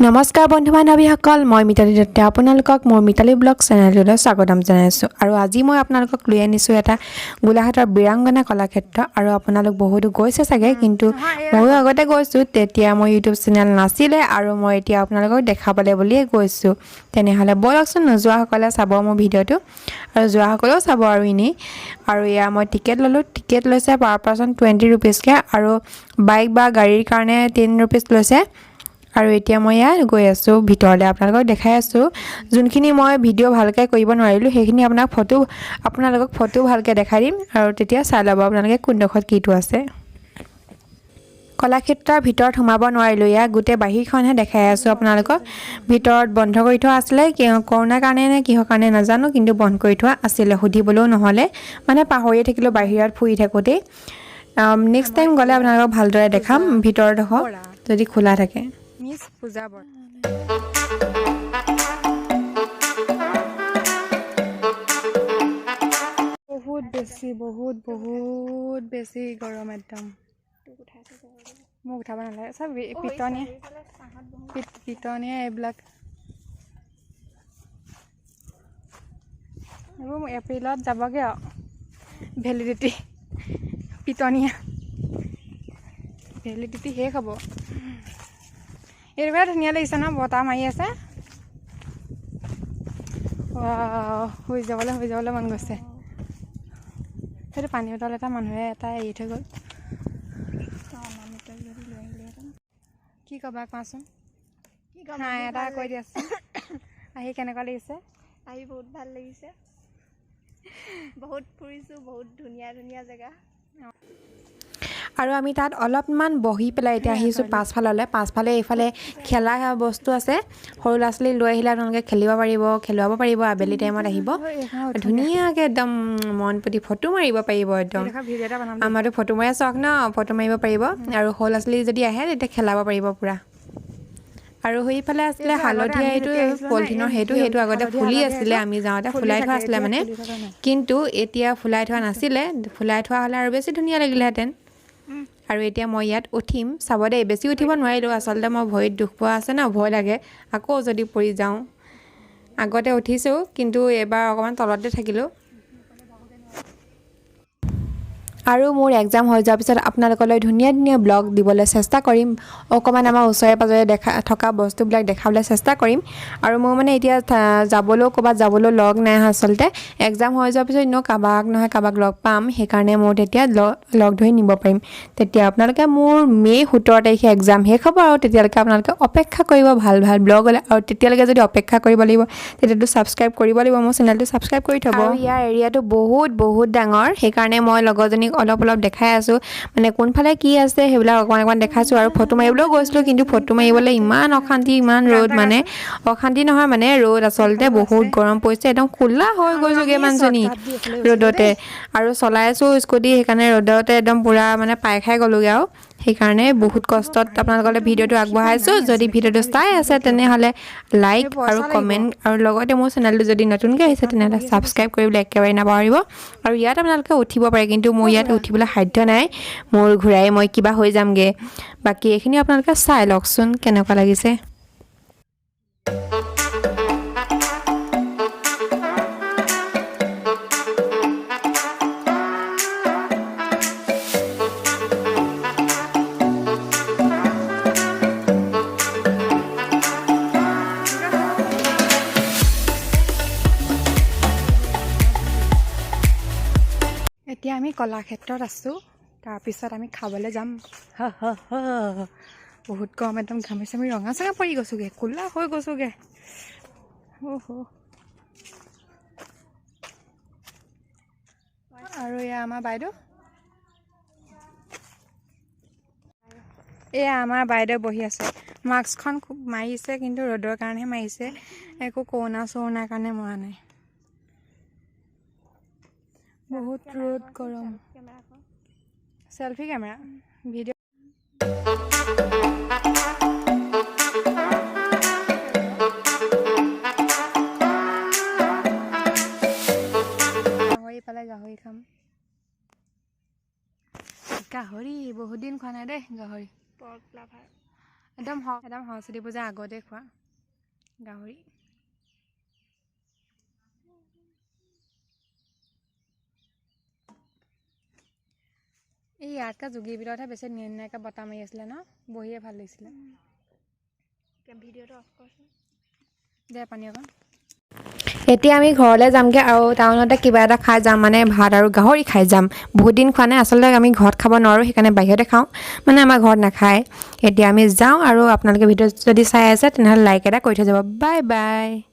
নমস্কাৰ বন্ধু বান্ধৱীসকল, মই মিতালী দত্তই আপোনালোকক মোৰ মিতালী ব্লগ চেনেলটোলৈ স্বাগতম জনাইছোঁ। আৰু আজি মই আপোনালোকক লৈ আনিছোঁ এটা গোলাঘাটৰ বীৰাংগনা কলাক্ষেত্ৰ। আৰু আপোনালোক বহুতো গৈছে চাগে, কিন্তু ময়ো আগতে গৈছোঁ। তেতিয়া মোৰ ইউটিউব চেনেল নাছিলে আৰু মই এতিয়া আপোনালোকক দেখাবলৈ বুলিয়ে গৈছোঁ। তেনেহ'লে ব'লকচোন, নোযোৱাসকলে চাব মোৰ ভিডিঅ'টো আৰু যোৱাসকলেও চাব। আৰু এনেই আৰু এয়া মই টিকেট ল'লোঁ। টিকেট লৈছে পাৰ পাৰ্চন 20 ৰুপিজকৈ আৰু বাইক বা গাড়ীৰ কাৰণে 10 ৰুপিজ লৈছে। আৰু এতিয়া মই ইয়াত গৈ আছোঁ ভিতৰলৈ, আপোনালোকক দেখাই আছোঁ। যোনখিনি মই ভিডিঅ' ভালকৈ কৰিব নোৱাৰিলোঁ, সেইখিনি আপোনালোকক ফটো ভালকৈ দেখাই দিম আৰু তেতিয়া চাই ল'ব আপোনালোকে কোনডোখৰত কিটো আছে। কলাক্ষেত্ৰৰ ভিতৰত সোমাব নোৱাৰিলোঁ, ইয়াত গোটেই বাহিৰখনহে দেখাই আছোঁ আপোনালোকক। ভিতৰত বন্ধ কৰি থোৱা আছিলে, কৰোণাৰ কাৰণে নে কিহৰ কাৰণে নাজানো, কিন্তু বন্ধ কৰি থোৱা আছিলে। সুধিবলৈও নহ'লে, মানে পাহৰিয়ে থাকিলোঁ বাহিৰত ফুৰি থাকোঁতেই। নেক্সট টাইম গ'লে আপোনালোকক ভালদৰে দেখাম ভিতৰডোখৰ, যদি খোলা থাকে। মিছ পূজা বৰা। বহুত বেছি, বহুত বহুত বেছি গৰম একদম। মোক উঠাব নালাগে চব। পিটনীয়ে পিটনীয়ে এইবিলাক। এইবোৰ এপ্ৰিলত যাবগৈ আৰু ভেলিডিটি, পিটনীয়া ভেলিডিটি শেষ হ'ব। এইটোকে ধুনীয়া লাগিছে ন? বতাহ মাৰি আছে। ৱাও, শুই যাবলৈ মন গৈছে। সেইটো পানী বটল এটা মানুহে এটা এৰি থৈ গ'ল। কি ক'বা কোৱাচোন? হাই এটা কৈ দিয়াচোন, আহি কেনেকুৱা লাগিছে? আহি বহুত ভাল লাগিছে। বহুত ফুৰিছোঁ, বহুত ধুনীয়া ধুনীয়া জেগা। আৰু আমি তাত অলপমান বহি পেলাই এতিয়া আহিছোঁ পাছফাললৈ। পাছফালে এইফালে খেলা বস্তু আছে। সৰু ল'ৰা ছোৱালী লৈ আহিলে আপোনালোকে খেলিব পাৰিব, খেলুৱাব পাৰিব। আবেলি টাইমত আহিব, ধুনীয়াকৈ একদম মন প্ৰতি ফটো মাৰিব পাৰিব একদম। ভিডিঅ' এটা বনাম। আমাৰতো ফটো মৰা চখ ন, ফটো মাৰিব পাৰিব। আৰু সৰু ল'ৰা ছোৱালী যদি আহে, তেতিয়া খেলাব পাৰিব পূৰা। আৰু সেইফালে আছিলে হালধীয়া, এইটো পলিথিনৰ, সেইটো আগতে ফুলি আছিলে। আমি যাওঁতে ফুলাই থোৱা আছিলে মানে, কিন্তু এতিয়া ফুলাই থোৱা নাছিলে। ফুলাই থোৱা হ'লে আৰু বেছি ধুনীয়া লাগিলেহেঁতেন। আৰু এতিয়া মই ইয়াত উঠিম, চাব দেই। বেছি উঠিব নোৱাৰিলোঁ, আচলতে মই ভৰিত দুখ পোৱা আছে ন, ভয় লাগে আকৌ যদি পৰি যাওঁ। আগতে উঠিছোঁ, কিন্তু এইবাৰ অকণমান তলতে থাকিলোঁ। আৰু মোৰ এক্সাম হৈ যোৱাৰ পিছত আপোনালোকলৈ ধুনীয়া ধুনীয়া ব্লগ দিবলৈ চেষ্টা কৰিম। অকণমান আমাৰ ওচৰে পাঁজৰে দেখা থকা বস্তুবিলাক দেখাবলৈ চেষ্টা কৰিম। আৰু মোৰ মানে এতিয়া যাবলৈও, ক'ৰবাত যাবলৈও লগ নাই। আচলতে এক্সাম হৈ যোৱাৰ পিছত এনেও কাৰোবাক নহয় কাৰোবাক লগ পাম, সেইকাৰণে মোৰ তেতিয়া লগ ধৰি নিব পাৰিম। তেতিয়া আপোনালোকে মোৰ মে' 17 তাৰিখে এক্সাম শেষ হ'ব আৰু তেতিয়ালৈকে আপোনালোকে অপেক্ষা কৰিব ভাল ভাল ব্লগ হ'লে। আৰু তেতিয়ালৈকে যদি অপেক্ষা কৰিব লাগিব, তেতিয়াতো ছাবস্ক্ৰাইব কৰিব লাগিব, মোৰ চেনেলটো ছাবস্ক্ৰাইব কৰি থ'ব। আৰু ইয়াৰ এৰিয়াটো বহুত বহুত ডাঙৰ, সেইকাৰণে মই লগৰজনীক অলপ অলপ দেখাই আছোঁ, মানে কোনফালে কি আছে সেইবিলাক অকণমান অকণমান দেখাইছোঁ। আৰু ফটো মাৰিবলৈও গৈছিলোঁ, কিন্তু ফটো মাৰিবলৈ ইমান অশান্তি, ইমান ৰ'দ, মানে অশান্তি নহয়, মানে ৰ'দ আচলতে বহুত গৰম পৰিছে। একদম ক'লা হৈ গৈছোগৈ মানুহজনী ৰ'দতে। আৰু চলাই আছোঁ স্কুটি, সেইকাৰণে ৰ'দতে একদম পূৰা মানে পাই খাই গ'লোগৈ। আৰু সেইকাৰণে বহুত কষ্টত আপোনালোকলৈ ভিডিঅ'টো আগবঢ়াইছোঁ। যদি ভিডিঅ'টো চাই আছে, তেনেহ'লে লাইক আৰু কমেণ্ট আৰু লগতে মোৰ চেনেলটো যদি নতুনকৈ আহিছে, তেনেহ'লে ছাবস্ক্ৰাইব কৰিবলৈ একেবাৰে নাপাহৰিব। আৰু ইয়াত আপোনালোকে উঠিব পাৰে, কিন্তু মোৰ ইয়াত উঠিবলৈ সাধ্য নাই, মোৰ ঘূৰাই মই কিবা হৈ যামগৈ। বাকী এইখিনি আপোনালোকে চাই লওকচোন কেনেকুৱা লাগিছে। এতিয়া আমি কলাক্ষেত্ৰত আছোঁ, তাৰপিছত আমি খাবলৈ যাম। হ হ হ, বহুত গৰম, একদম ঘামি চামি ৰঙা চঙা পৰি গৈছোগৈ, ক'লা হৈ গৈছোগৈ। অ' আৰু এয়া আমাৰ বাইদেউ, এয়া আমাৰ বাইদেউ বহি আছে। মাস্কখন খুব মাৰিছে, কিন্তু ৰ'দৰ কাৰণেহে মাৰিছে, একো কৰোণা চৰোণাৰ কাৰণে মৰা নাই। বহুত ৰ'দ, গৰম। Selfie camera video. গাহৰি পালে গাহৰি খাম। গাহৰি বহুত দিন খোৱা নাই দেই গাহৰি। Pork lover. একদম একদম সৰস্বতী পূজাৰ আগতে খোৱা গাহৰি। এই ইয়াতকৈ যোগীবিলতহে বেছি ধুনীয়াকৈ বতাহ মাৰি আছিলে ন, বহিয়ে ভাল লাগিছিলে। ভিডিঅ'টো অফ কৰচোন। দে পানী অকণ। এতিয়া আমি ঘৰলৈ যামগৈ আৰু টাউনতে কিবা এটা খাই যাম, মানে ভাত আৰু গাহৰি খাই যাম। বহুত দিন খোৱা নাই আচলতে, আমি ঘৰত খাব নোৱাৰোঁ, সেইকাৰণে বাহিৰতে খাওঁ, মানে আমাৰ ঘৰত নাখায়। এতিয়া আমি যাওঁ আৰু আপোনালোকে ভিডিঅ' যদি চাই আছে, তেনেহ'লে লাইক এটা কৰি থৈ যাব। Bye bye.